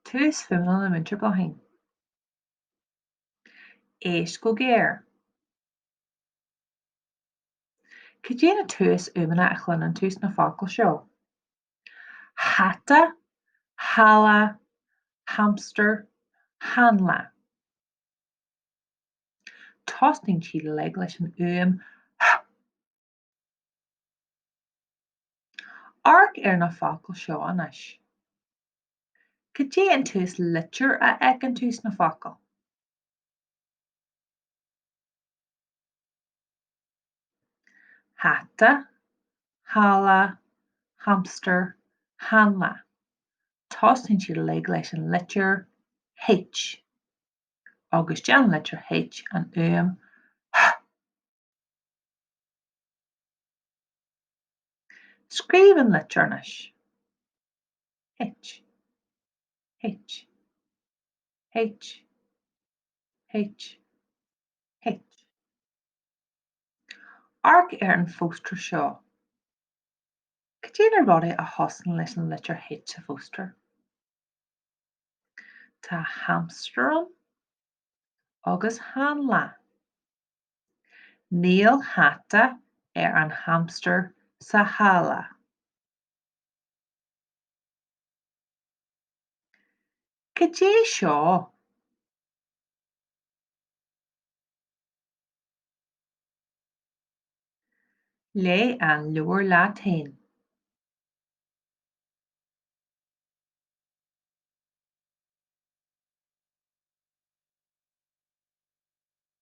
Tús fuaimeanna le Múinteoir Bláithín. Éist go géar. Cad é na túsfhuaimeanna a chluineann tú sna focail seo? Hata, halla, hamstar, hanla. Tosnaíonn siad uilig leis an fhuaim h. Amharc ar na focail seo anois. Cad é an tús litir a fheiceann tú sna focail? Hata, halla, hamstar, hanla. Tosnaíonn siad uilig leis an litir H. Agus déanann an litir H an fhuaim h. Scríobh an litir anois. H. H. H. H. H. Amharc ar an phóstaer seo. Cad é na rudaí a thosaíonn leis an litir H sa phóstaer? Tá hamstar ann agus hanla. Níl hata ar an hamstar sa halla. Cad é seo? Léigh an leabhar leat féin.